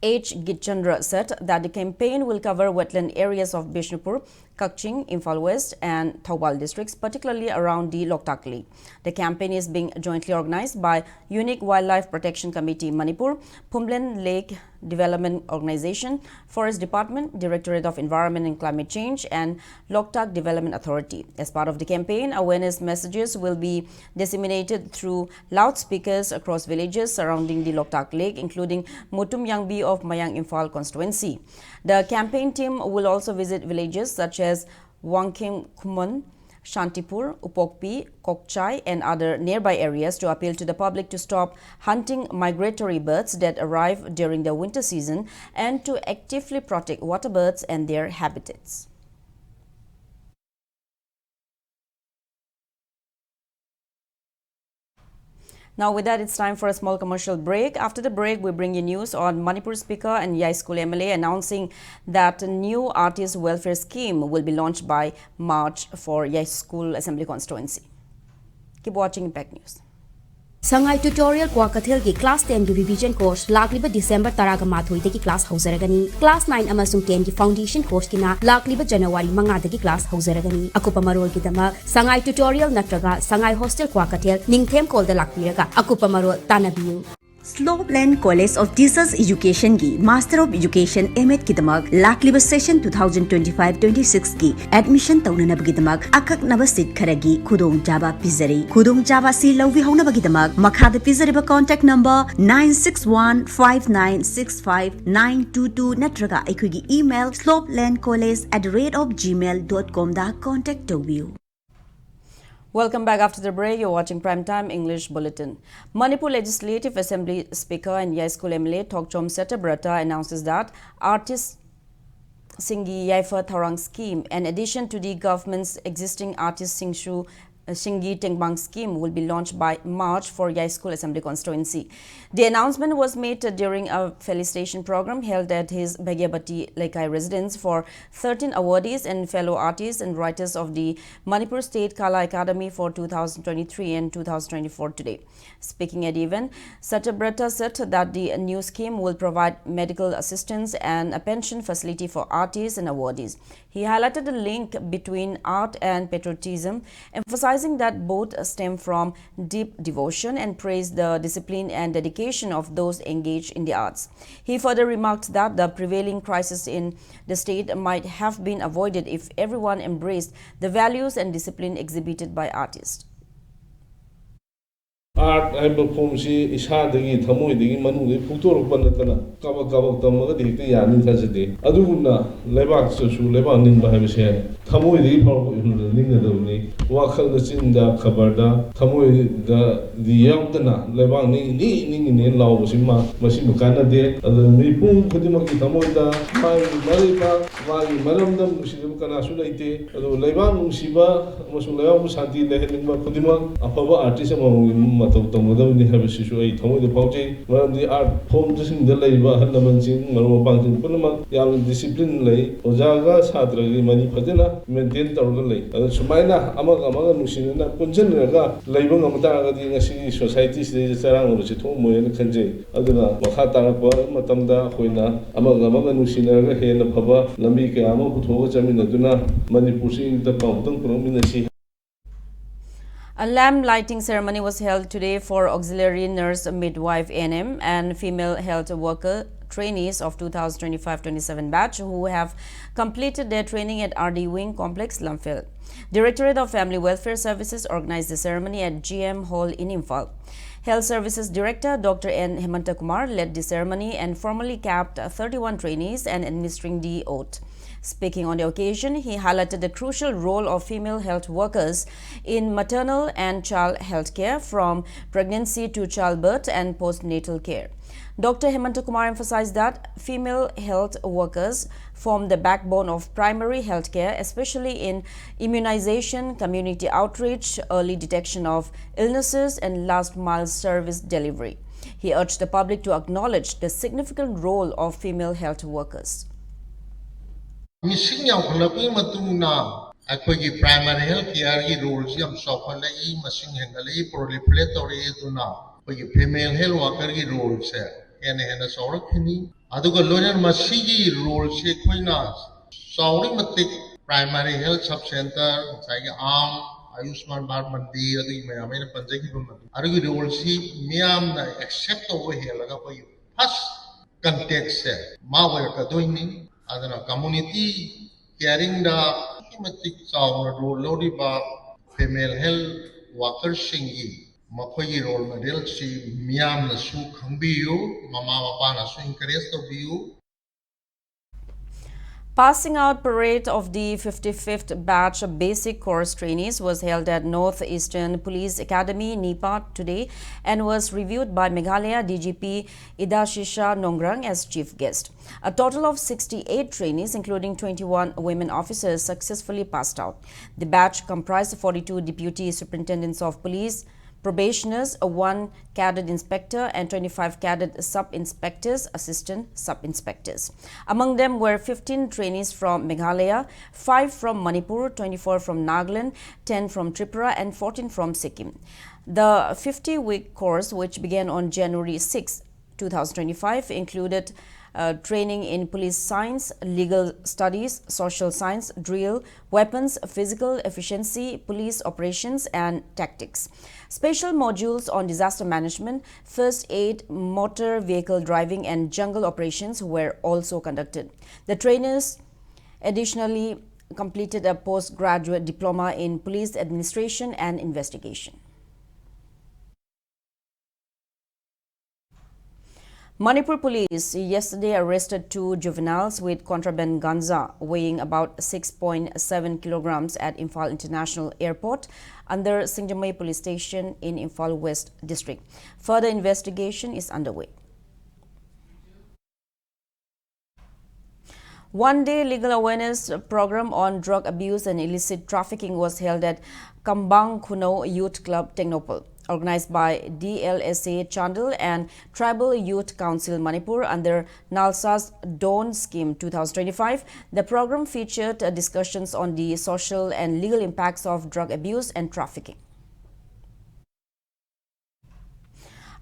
H Gitchandra, said that the campaign will cover wetland areas of Bishnupur, Kakching, Imphal West, and Thoubal districts, particularly around the Loktak Lake. The campaign is being jointly organized by Unique Wildlife Protection Committee Manipur, Phumlen Lake Development Organization, Forest Department, Directorate of Environment and Climate Change, and Loktak Development Authority. As part of the campaign, awareness messages will be disseminated through loudspeakers across villages surrounding the Loktak Lake, including Mutum Yangbi of Mayang Imphal constituency. The campaign team will also visit villages such as Wangkhim Khumon, Shantipur, Upokpi, Kokchai, and other nearby areas to appeal to the public to stop hunting migratory birds that arrive during the winter season and to actively protect water birds and their habitats. Now, with that, it's time for a small commercial break. After the break, we bring you news on Manipur Speaker and Yaskul M L A announcing that a new artist welfare scheme will be launched by March for Yaskul Assembly Constituency. Keep watching Impact News. Sangai Tutorial Kwarkathel ꯒꯤ class ten ꯒꯤ revision course ꯂꯥꯛꯂꯤꯕ December ꯇꯔꯥꯒ ꯃꯥꯊꯣꯏꯗꯒꯤ class ꯍꯧꯖꯔꯒꯅꯤ꯫ Class nine ꯑꯃꯁꯨꯡ ten ꯒꯤ foundation course ꯀꯤꯅ ꯂꯥꯛꯂꯤꯕ January ꯃꯉꯥꯗꯒꯤ class ꯍꯧꯖꯔꯒꯅꯤ꯫ ꯑꯀꯨꯞꯄ ꯃꯔꯣꯜꯒꯤꯗꯃꯛ Sangai Tutorial ꯅꯠꯇ꯭ꯔꯒ Sangai Hostel Kwarkathel ꯅꯤꯡꯊꯦꯝ ꯀꯣꯜꯗ ꯂꯥꯛꯄꯤꯔꯒ ꯑꯀꯨꯞꯄ ꯃꯔꯣꯜ ꯇꯥꯟꯅꯕꯤꯌꯨ꯫ Slopeland College of Teachers Education ꯒꯤ Master of Education M.Ed ꯀꯤꯗꯃꯛ ꯂꯥꯛꯂꯤꯕ session two thousand twenty-five twenty-six ꯀꯤ admission ꯇꯧꯅꯅꯕꯒꯤꯗꯃꯛ ꯑꯀꯛꯅꯕ seat ꯈꯔꯒꯤ ꯈꯨꯗꯣꯡꯆꯥꯕ ꯄꯤꯖꯔꯤ꯫ ꯈꯨꯗꯣꯡꯆꯥꯕ ꯑꯁꯤ ꯂꯧꯕꯤꯍꯧꯅꯕꯒꯤꯗꯃꯛ ꯃꯈꯥꯗ ꯄꯤꯖꯔꯤꯕ contact number nine six one five nine six five nine two two ꯅꯠꯇ꯭ꯔꯒ ꯑꯩꯈꯣꯏꯒꯤ email slopelandcollege at the rate of gmail dot com the contact ꯇꯧꯕꯤꯌꯨ꯫ Welcome back after the break. You're watching Prime Time English Bulletin. Manipur Legislative Assembly Speaker and Yaskul M L A Thokchom Satabrata announces that Artist Singgi Yaifa Thaurang Scheme, an addition to the government's existing Artist Singshu, uh, Singgi Tengbang Scheme, will be launched by March for Yaskul Assembly Constituency. The announcement was made during a felicitation program held at his Bhagyapati Lekai residence for thirteen awardees and fellow artists and writers of the Manipur State Kala Academy for two thousand twenty-three and two thousand twenty-four today. Speaking at the event, Satyabrata said that the new scheme will provide medical assistance and a pension facility for artists and awardees. He highlighted the link between art and patriotism, emphasizing that both stem from deep devotion, and praised the discipline and dedication of those engaged in the arts. He further remarked that the prevailing crisis in the state might have been avoided if everyone embraced the values and discipline exhibited by artists. Art ꯍꯥꯏꯕ ꯐꯣꯝꯁꯤ ꯏꯁꯥꯗꯒꯤ, ꯊꯃꯣꯏꯗꯒꯤ, ꯃꯅꯨꯡꯗꯒꯤ ꯐꯣꯡꯗꯣꯔꯛꯄ ꯅꯠꯇꯅ ꯀꯥꯕꯛ ꯀꯥꯕꯛ ꯇꯝꯃꯒꯗꯤ ꯍꯦꯛꯇ ꯌꯥꯅꯤ ꯊꯥꯖꯗꯦ꯫ ꯑꯗꯨꯒꯨꯝꯅ ꯂꯩꯕꯥꯛꯇꯁꯨ ꯂꯩꯕꯥꯛ ꯅꯤꯡꯕ ꯍꯥꯏꯕꯁꯦ ꯊꯃꯣꯏꯗꯒꯤ ꯐꯥꯎꯔꯛꯄ ꯏꯍꯨꯜꯗ ꯅꯤꯡꯒꯗꯕꯅꯤ꯫ ꯋꯥꯈꯜꯗ, ꯆꯤꯟꯗ, ꯈꯕꯔꯗ, ꯊꯃꯣꯏꯗꯗꯤ ꯌꯥꯎꯗꯅ ꯂꯩꯕꯥꯛ ꯅꯤꯡꯉꯤꯅꯤ, ꯅꯤꯡꯉꯤꯅꯦ ꯂꯥꯎꯕꯁꯤꯃ, ꯃꯁꯤꯃ ꯀꯥꯟꯅꯗꯦ꯫ ꯑꯗꯨꯅ ꯃꯤꯄꯨꯝ ꯈꯨꯗꯤꯡꯃꯛꯀꯤ ꯊꯃꯣꯏꯗ ꯃꯥꯒꯤ ꯃꯔꯩꯕꯥꯛ, ꯃꯥꯒꯤ ꯃꯔꯝꯗꯝ ꯅꯨꯡꯁꯤꯗꯕ ꯀꯅꯥꯁꯨ ꯂꯩꯇꯦ꯫ ꯑꯗꯨꯕꯨ ꯂꯩꯕꯥꯛ ꯅꯨꯡꯁꯤꯕ ꯑꯃꯁꯨꯡ ꯂꯩꯕꯥꯛꯄꯨ ꯁꯥꯟꯇꯤ ꯂꯩꯍꯟꯅꯤꯡꯕ ꯈꯨꯗꯤꯡꯃꯛ ꯑꯐꯕ ꯑꯥꯔꯇꯤꯁ ꯑꯃꯃꯝꯒꯤ ꯃꯇꯧ ꯇꯝꯒꯗꯕꯅꯤ ꯍꯥꯏꯕꯁꯤꯁꯨ ꯑꯩ ꯊꯃꯣꯏꯗ ꯐꯥꯎꯖꯩ꯫ ꯃꯔꯝꯗꯤ ꯑꯥꯔꯠ ꯐꯣꯝꯁꯤꯡꯗ ꯂꯩꯔꯤꯕ ꯑꯍꯜ ꯂꯃꯟꯁꯤꯡ, ꯃꯔꯨꯞ ꯃꯄꯥꯡꯁꯤꯡ ꯄꯨꯝꯅꯃꯛ ꯌꯥꯝꯅ ꯗꯤꯁꯤꯄ꯭ꯂꯤꯟ ꯂꯩ꯫ ꯑꯣꯖꯥꯒ ꯁꯥꯇ꯭ꯔꯒꯤ ꯃꯔꯤ ꯐꯖꯅ ꯃꯦꯟꯇꯦꯟ ꯇꯧꯔꯒ ꯂꯩ꯫ ꯑꯗꯨ ꯁꯨꯃꯥꯏꯅ ꯑꯃꯒ ꯑꯃꯒ ꯅꯨꯡꯁꯤꯅꯅ ꯄꯨꯟꯁꯤꯟꯅꯔꯒ ꯂꯩꯕ ꯉꯝꯕ ꯇꯥꯔꯒꯗꯤ ꯉꯁꯤꯒꯤ ꯁꯣꯁꯥꯏꯇꯤꯁꯤꯗꯩꯗ ꯆꯔꯥꯡꯅꯕꯁꯤ ꯊꯣꯛꯑꯝꯃꯣꯏꯅ ꯈꯟꯖꯩ꯫ ꯑꯗꯨꯅ ꯃꯈꯥ ꯇꯥꯔꯛꯄ ꯃꯇꯝꯗ ꯑꯩꯈꯣꯏꯅ ꯑꯃꯒ ꯑꯃꯒ ꯅꯨꯡꯁꯤꯅꯔꯒ ꯍꯦꯟꯅ ꯐꯕ ꯂꯝꯕꯤ ꯀꯌꯥ ꯑꯃ ꯄꯨꯊꯣꯛꯑꯒ ꯆꯠꯃꯤꯟꯅꯗꯨꯅ ꯃꯅꯤꯄꯨꯔꯁꯤ ꯏꯪ ꯇꯞꯄ ꯑꯃꯨꯛꯇꯪ ꯄꯨꯔꯛꯃꯤꯟꯅꯁꯤ꯫ A lamp lighting ceremony was held today for auxiliary nurse, midwife, A N M, and female health worker trainees of two thousand twenty-five twenty-seven batch who have completed their training at R D Wing Complex, Lamphel. Directorate of Family Welfare Services organized the ceremony at G M Hall in Imphal. Health Services Director Doctor N Hemanta Kumar led the ceremony and formally capped thirty-one trainees and administering the oath. Speaking on the occasion, he highlighted the crucial role of female health workers in maternal and child health care, from pregnancy to childbirth and postnatal care. Doctor Hemanta Kumar emphasized that female health workers form the backbone of primary health care, especially in immunization, community outreach, early detection of illnesses, and last mile service delivery. He urged the public to acknowledge the significant role of female health workers. ꯃꯤꯁꯤꯡ ꯌꯥꯝꯈꯠꯂꯛꯄꯒꯤ ꯃꯇꯨꯡ ꯏꯟꯅ ꯑꯩꯈꯣꯏꯒꯤ primary health ꯀꯤꯌꯔꯒꯤ ꯔꯣꯜꯁꯤ ꯌꯥꯝ ꯆꯥꯎꯈꯠꯂꯛꯏ, ꯃꯁꯤꯡ ꯍꯦꯟꯒꯠꯂꯛꯏ, ꯄ꯭ꯔꯣꯂꯤꯐꯔꯦꯠ ꯇꯧꯔꯛꯏ꯫ ꯑꯗꯨꯅ ꯑꯩꯈꯣꯏꯒꯤ ꯐꯤꯃꯦꯜ ꯍꯦꯜꯊ ꯋꯥꯔꯀꯔꯒꯤ ꯔꯣꯜꯁꯦ ꯍꯦꯟꯅ ꯍꯦꯟꯅ ꯆꯥꯎꯔꯛꯈꯤꯅꯤ꯫ ꯑꯗꯨꯒ ꯂꯣꯏꯅꯅ ꯃꯁꯤꯒꯤ ꯔꯣꯜꯁꯤ ꯑꯩꯈꯣꯏꯅ ꯆꯥꯎꯔꯤ ꯃꯇꯤꯛ ꯄ꯭ꯔꯥꯏꯃꯥꯔꯤ ꯍꯦꯜꯊ ꯁꯕ ꯁꯦꯟꯇꯔ, ꯉꯁꯥꯏꯒꯤ ꯑꯥꯝ, ꯑꯌꯨꯁꯃꯥꯟ ꯚꯥꯔꯠ ꯃꯟꯗꯤꯔ, ꯑꯗꯨꯒꯤ ꯃꯌꯥꯝ ꯑꯩꯅ ꯄꯟꯖꯈꯤꯕ ꯃꯗꯨ ꯑꯗꯨꯒꯤ ꯔꯣꯜꯁꯤ ꯃꯤꯌꯥꯝꯅ ꯑꯦꯛꯁꯦꯞ ꯇꯧꯕ ꯍꯦꯜꯂꯒ ꯑꯩꯈꯣꯏꯒꯤ ꯐꯥꯔꯁ ꯀꯟꯇꯦꯛꯁꯦ ꯃꯥ ꯑꯣꯏꯔꯛꯀꯗꯣꯏꯅꯤ꯫ ꯑꯗꯨꯅ ꯀꯝꯃꯨꯅꯤꯇꯤ ꯀꯤꯌꯔꯤꯡꯗ ꯑꯗꯨꯛꯀꯤ ꯃꯇꯤꯛ ꯆꯥꯎꯅ ꯔꯣꯜ ꯂꯧꯔꯤꯕ ꯐꯤꯃꯦꯜ ꯍꯦꯜꯊ ꯋꯥꯔꯀꯔꯁꯤꯡꯒꯤ ꯃꯈꯣꯏꯒꯤ ꯔꯣꯜ ꯃꯣꯗꯦꯜꯁꯤ ꯃꯤꯌꯥꯝꯅꯁꯨ ꯈꯪꯕꯤꯌꯨ, ꯃꯃꯥ ꯃꯄꯥꯅꯁꯨ ꯏꯟꯀꯔꯦꯖ ꯇꯧꯕꯤꯌꯨ꯫ Passing out parade of the fifty-fifth batch of basic course trainees was held at North Eastern Police Academy, NEPA, today and was reviewed by Meghalaya D G P Idashisha Nongrang as chief guest. A total of sixty-eight trainees, including twenty-one women officers, successfully passed out. The batch comprised forty-two deputy superintendents of police, probationers, a one cadet inspector, and twenty-five cadet sub-inspectors, assistant sub-inspectors. Among them were fifteen trainees from Meghalaya, five from Manipur, twenty-four from Nagaland, ten from Tripura, and fourteen from Sikkim. The fifty-week course, which began on January sixth, two thousand twenty-five, included uh, training in police science, legal studies, social science, drill, weapons, physical efficiency, police operations, and tactics. Special modules on disaster management, first aid, motor vehicle driving, and jungle operations were also conducted. The trainers additionally completed a postgraduate diploma in police administration and investigation. Manipur police yesterday arrested two juveniles with contraband ganja weighing about six point seven kilograms at Imphal International Airport under Singjamei Police Station in Imphal West District. Further investigation is underway. One-day legal awareness program on drug abuse and illicit trafficking was held at Kambang Khunou Youth Club, Tengnoupal, organized by D L S A Chandel and Tribal Youth Council Manipur under NALSA's DAWN Scheme two thousand twenty-five. The program featured uh, discussions on the social and legal impacts of drug abuse and trafficking.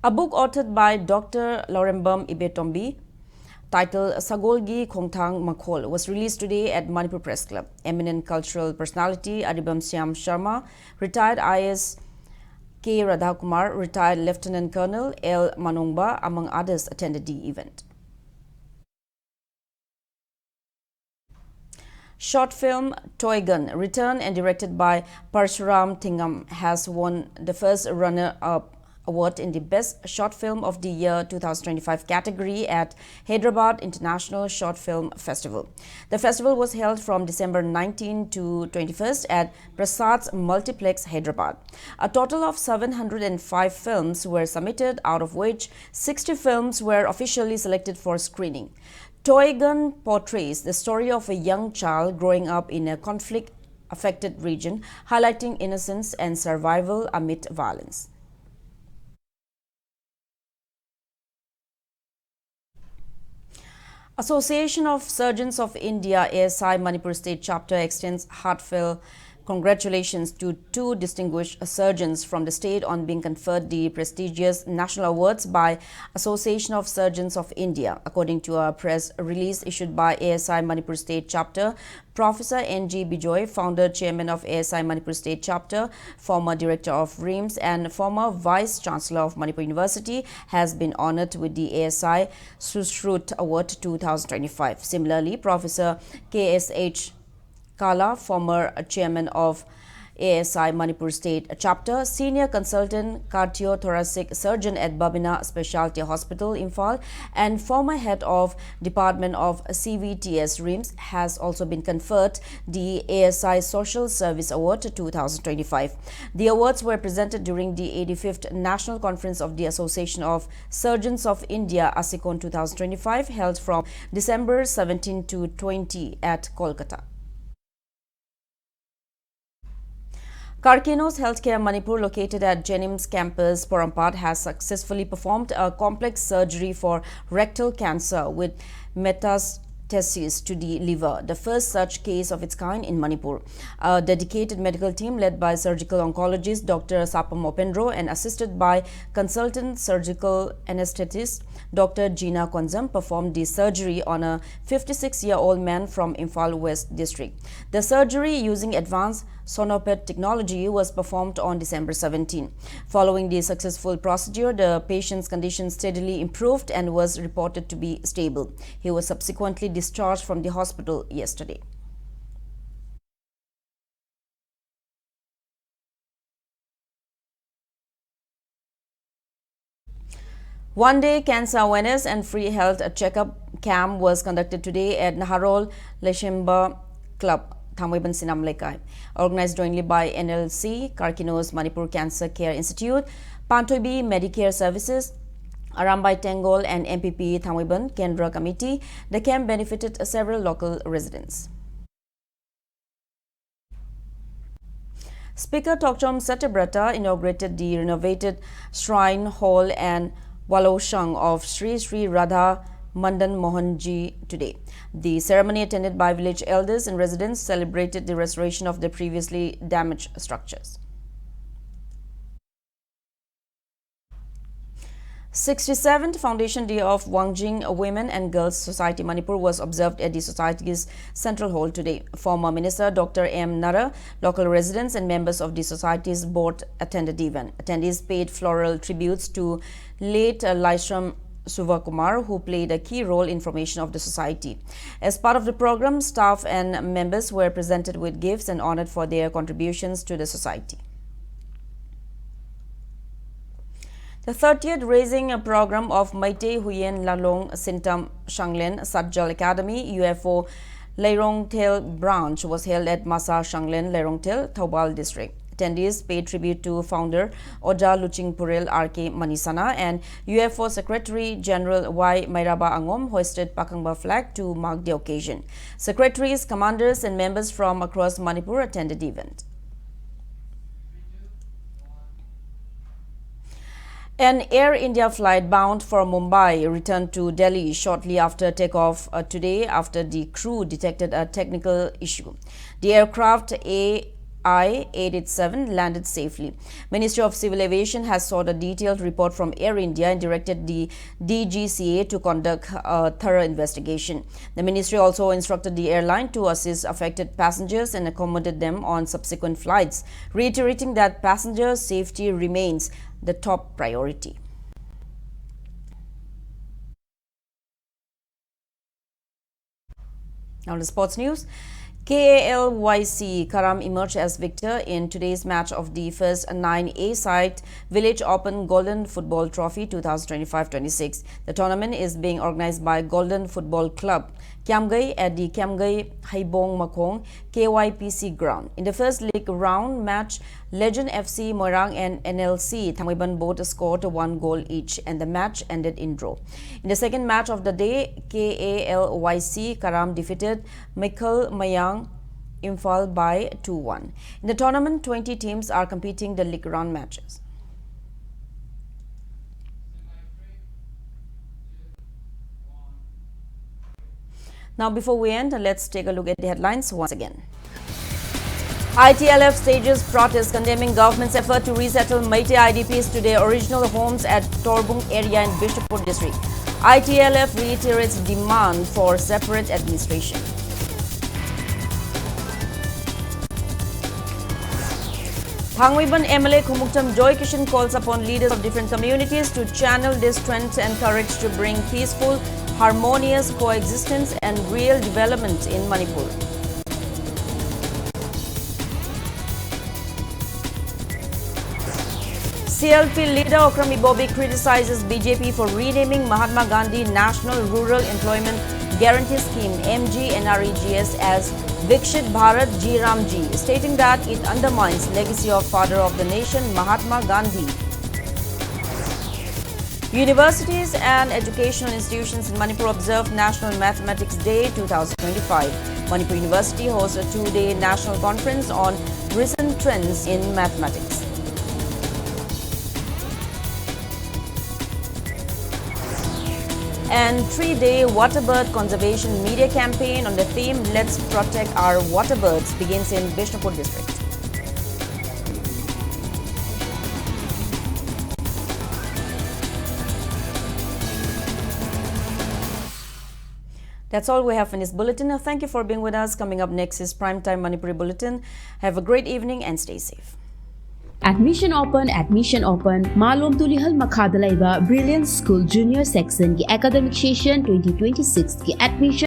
A book authored by Doctor Laurembam Ibetombi, titled Sagolgi Khongthang Makhol, was released today at Manipur Press Club. Eminent cultural personality Aribam Shyam Sharma, retired I A S K Radhakumar, retired Lieutenant Colonel L Manongba, among others, attended the event. Short film Toy Gun, written and directed by Parshuram Thingam, has won the first runner-up award in the Best Short Film of the Year two thousand twenty-five category at Hyderabad International Short Film Festival. The festival was held from December nineteen to twenty-first at Prasad's Multiplex, Hyderabad. A total of seven hundred and five films were submitted, out of which sixty films were officially selected for screening. Toy Gun portrays the story of a young child growing up in a conflict-affected region, highlighting innocence and survival amid violence. Association of Surgeons of India, A S I Manipur State Chapter, extends heartfelt congratulations to two distinguished surgeons from the state on being conferred the prestigious national awards by Association of Surgeons of India. According to a press release issued by A S I Manipur State Chapter, Professor N G Bijoy, founder chairman of A S I Manipur State Chapter, former director of RIMS, and former vice chancellor of Manipur University, has been honored with the A S I Sushrut Award two thousand twenty-five. Similarly, Professor K S H Kala, former chairman of A S I Manipur State Chapter, senior consultant cardiothoracic surgeon at Babina Specialty Hospital, Imphal, and former head of Department of C V T S RIMS, has also been conferred the A S I Social Service Award two thousand twenty-five. The awards were presented during the eighty-fifth National Conference of the Association of Surgeons of India, ASICON two thousand twenty-five, held from December seventeen to twenty at Kolkata. Karkinos Healthcare Manipur, located at JNIMS campus, Porompat, has successfully performed a complex surgery for rectal cancer with metastasis to the liver, the first such case of its kind in Manipur. A dedicated medical team led by surgical oncologist Doctor Sapam Opendro and assisted by consultant surgical anesthetist Doctor Gina Konzam performed the surgery on a fifty-six-year-old man from Imphal West District. The surgery, using advanced Sonopet technology, was performed on December seventeen. Following the successful procedure, the patient's condition steadily improved and was reported to be stable. He was subsequently discharged from the hospital yesterday. One-day cancer awareness and free health checkup camp was conducted today at Naharol Leshemba Club, Thangmeiban Sinam Leikai. Organized jointly by N L C, Karkinos Manipur Cancer Care Institute, Panthoibi Medicare Services, Arambai Tenggol and M P P Thangmeiban Kendra Committee, the camp benefited several local residents. Speaker Tokchom Satyabrata inaugurated the renovated Shrine Hall and Waloshang of Sri Sri Radha Madan Mohan Ji today. The ceremony, attended by village elders and residents, celebrated the restoration of the previously damaged structures. Sixty-seventh Foundation Day of Wangjing Women and Girls Society Manipur was observed at the society's central hall today. Former Minister Doctor M Nara, local residents and members of the society's board attended the event. Attendees paid floral tributes to late, uh, Laishram Suvakumar, who played a key role in formation of the society. As part of the program, staff and members were presented with gifts and honored for their contributions to the society. The thirtieth raising program of Meitei Huyen Lalong Sintam Shanglen Sabjal Academy, U F O Leirongthel branch, was held at Masa Shanglen, Leirongthel, Thoubal District. Attendees paid tribute to founder Oja Luching Purel R K Manisana and U F O Secretary General Y Mairaba Angom hoisted Pakangba flag to mark the occasion. Secretaries, commanders, and members from across Manipur attended the event. An Air India flight bound for Mumbai returned to Delhi shortly after takeoff, uh, today, after the crew detected a technical issue. The aircraft A I eight eight seven landed safely. Ministry of Civil Aviation has sought a detailed report from Air India and directed the D G C A to conduct a thorough investigation. The ministry also instructed the airline to assist affected passengers and accommodate them on subsequent flights, reiterating that passenger safety remains the top priority. Now to sports news. K A L Y C Karam emerged as victor in today's match of the first nine A side Village Open Golden Football Trophy twenty twenty-five twenty-six. The tournament is being organized by Golden Football Club, Kiamgay at the Kiamgay Haibong Makhong K Y P C ground. In the first league round match, Legend F C Moirang and N L C Thangmeiban both scored one goal each, and the match ended in draw. In the second match of the day, K A L Y C Karam defeated Michael Mayang Imphal by two one. In the tournament, twenty teams are competing the league round matches. Now, before we end, let's take a look at the headlines once again. I T L F stages protest condemning government's effort to resettle Meitei I D Ps to their original homes at Torbung area in Bishnupur district. I T L F reiterates demand for separate administration. Thangmeiban M L A Khumukcham Joy Kishan calls upon leaders of different communities to channel their strength and courage to bring peaceful, harmonious coexistence and real development in Manipur. C L P leader Okram Ibobi criticizes B J P for renaming Mahatma Gandhi National Rural Employment Guarantee Scheme, M G N R E G S, as Vikshit Bharat Ji Ram Ji, stating that it undermines legacy of father of the nation, Mahatma Gandhi. Universities and educational institutions in Manipur observe National Mathematics Day twenty twenty-five. Manipur University hosts a two-day national conference on recent trends in mathematics. And three-day waterbird conservation media campaign on the theme "Let's Protect Our Waterbirds" begins in Bishnupur district. That's all we have in this bulletin. Thank you for being with us. Coming up next is Prime Time Manipuri Bulletin. Have a great evening and stay safe. Admission open, admission open. Malom Tulihal Makhada laiba Brilliant School Junior Section ki academic session twenty twenty-six ki admission